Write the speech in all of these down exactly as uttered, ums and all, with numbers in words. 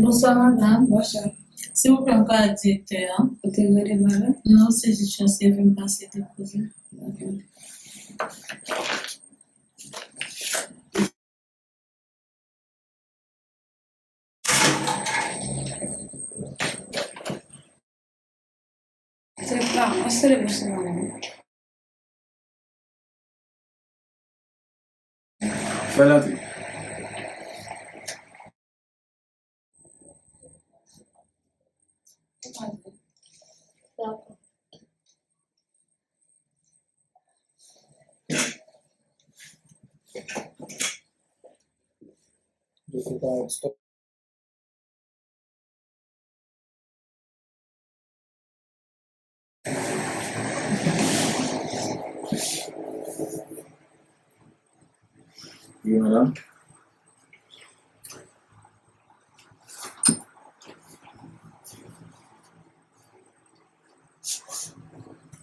Bonswa, madanm. Bonswa. Silvouplè, m ka wè direktè a? Ou te rele, madanm? Non, se jis yon sèvi m pase depoze. Ok. Se pa, se le bouche nan men. Fè l antre. Wi, madanm.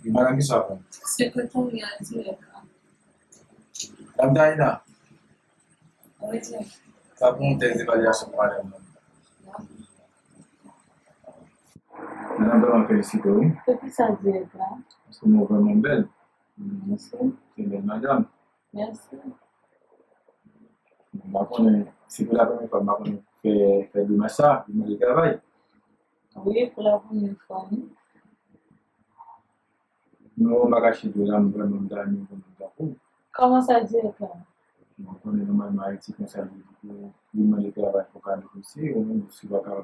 Wi, madanm, kisa w ap tann? Sekretarya dirèk la. Madanm Daïna. Wi, direktè. Sa pou yon tèks evalyasyon pou madanm nan. Madanm, vrèman felisite w, wi. Poukisa dirèk la? Paske w vrèman bèl. Mèsi. Se bèl madanm. Mèsi. M pa konnen, se pou la premye fwa m pa konnen fè, fè demach sa, pou mande travay. Wi, pou la premye fwa, wi. Non, m pa kache di w la, m vrèman m ta renmen konn moun tankou w. Kòman sa dirèk la? Bon, konnen nòmalman Ayiti konsa l ye, pou vin mande travay fò w ka negosye, ou menm si w pa ka,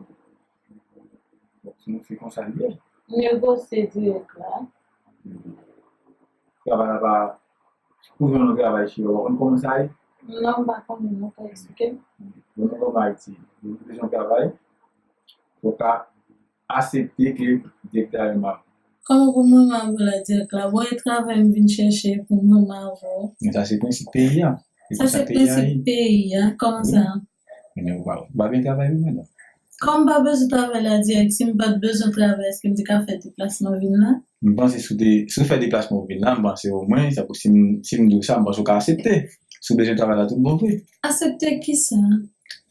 bon, se, se konsa l ye. Negosye dirèk la? Travay la pa, pou jwenn yon travay cheri, w pa konn kòman sa ye? Non, m pa konnen, non, pa eksplike m. Bon, nou kòm Ayiti, lè w bezwen travay, fò w ka aksepte ke direktè a renmen w. Kòman pou m renmen avè w la dirèk la? Bon, e travay m vin chèche pou m renmen avè w? Men sa se prensip peyi a. Sa se prensip peyi a. Kòman sa? Men ou pa, ou pa gen travay wi, madanm. Kòm m pa bezwen travay la dirèk, si m pa t bezwen travay, èske m te ka fè deplasman vin la? M panse si w te, si w fè deplasman w vin la, m panse omwen, sa pou, si m, si m di w sa, m panse w ka aksepte. Si w bezwen travay la tout bon vre. Aksepte kisa?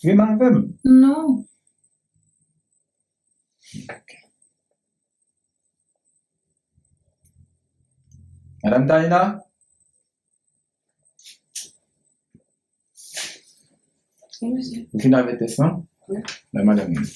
Renmen avè m. Non. Madanm Taina? Wi, mesye. Ou fin avè tès lan? Wi. Bay madanm li.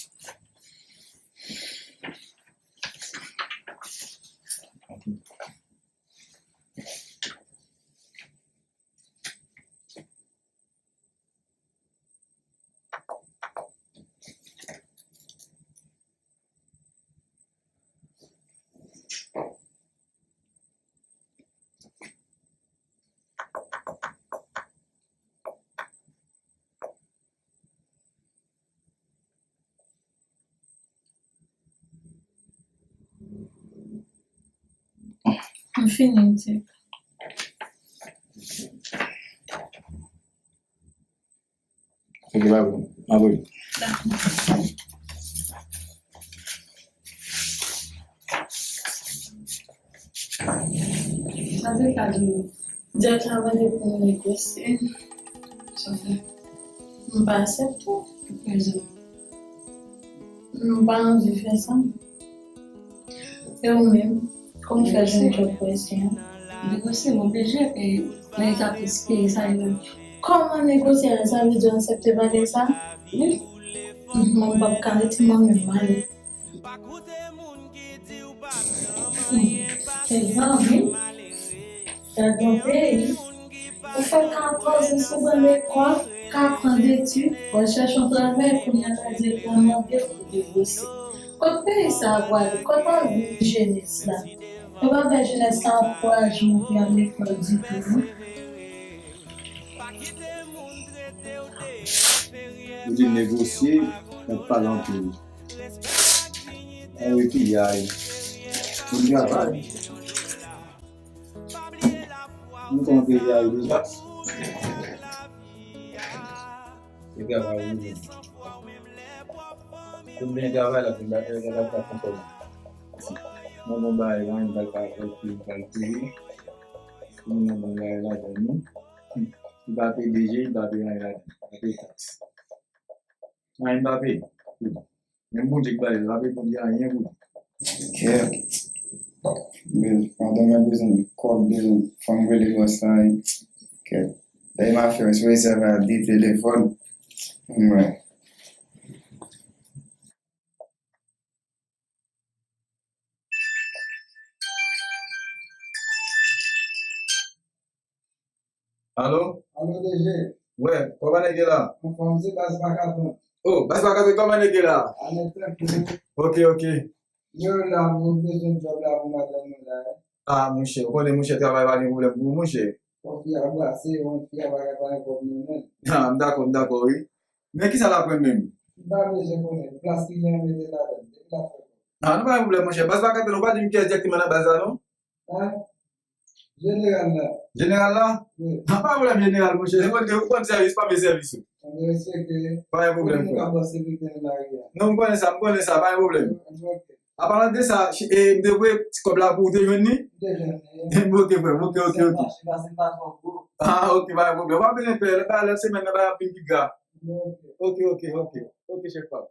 M fini, m di. Ok, ba bon. Mwen voye. Sa se ka di w. Direktè a mande pou m negosye. Sa fè? M pa aksepte. Pou ki rezon? M pa anvi fè sa. E ou menm, kòman w fè jwenn djòb pou eseye? Negosye, m oblije, e nan eta peyi sa ye la. Kòman negosye a? Sa vle di w aksepte bagay sa? Wi. Mwen m p ap ka rete mwen menm, m ale. Hmm. Se zanmi. Gad yon peyi. Ou fè katòz an sou ban lekòl, katran detid, w al chèche yon travay, kounye a la direktè a mande w pou negosye. Kot peyi sa a prale? Kot avni jenès la? Nou pa bay jenès la ankourajman pou y al lekòl ditou, non. Yo di negosye, y ap pale anpil. Ann wi piyay. Moun travay. Nou konn peyi a ye deja. Se travay wi. Pou m gen travay la, pou m ba travay la, pa konprann. Mwen bon bagay la, m pral pa fè pou m pral kouri. Pou m nan bon bagay la, dan nou. M pa peye D G, m pa peye anyen ladan. M pa peye taks. Anyen m pa peye. Menm Bondye k ba li l, l pa vle Bondye anyen pou li. Kèt. Men, pandan mwen bezwen kòb, bezwen fanm rele bòs la, kèt. Dayè m ap fè yon espesyal a de telefòn. Mwen. Alo? Alo, D G. Wè, kòman nèg ye la? Anfòm, se Baz Makaton. Oh, Baz Makaton, kòman nèg ye la? A, nèg trankil. Ok, ok. Yo la, mwen bezwen djòb la pou madanm mwen la, eh. Ah, monchè, ou konnen, monchè, travay pa gen pwoblèm pou ou, monchè. Fò fi a brase, yon fi a pa ka pa gen kòb nan men. Ah, m dakò, m dakò, wi. Men kisa l aprann menm? M pa bezwen konnen. Plas li gen, mete ladan l. Depi l ap fè kòb. Ah, nou pa gen pwoblèm, monchè. Baz Makaton, ou pa di m kiyès dirèkteman nan baz la, non? Hein? Jeneral la. Jeneral la? Wi. Ah, pa gen pwoblèm, jeneral, monchè. Nenpòt lè, ou konn sèvis, pa vle sèvis ou. Mwen respekte. Pa gen pwoblèm, frè. Ou ka bòs sekirite nan lari a. Non, m konnen sa, m konnen sa, pa gen pwoblèm. Ok. An palan de sa, chi- e, m te voye ti kòb la pou ou te jwenn li? M te jwenn li. Ok, frè m, ok, ok, ok. Sa mache, paske m pa twò gwo. Ah, ok, pa gen pwoblèm. W ap vin enpè, lè, lè semèn nan, bagay ap vin pi gra. Ok. Ok, ok, ok. Ok, chèf pa m.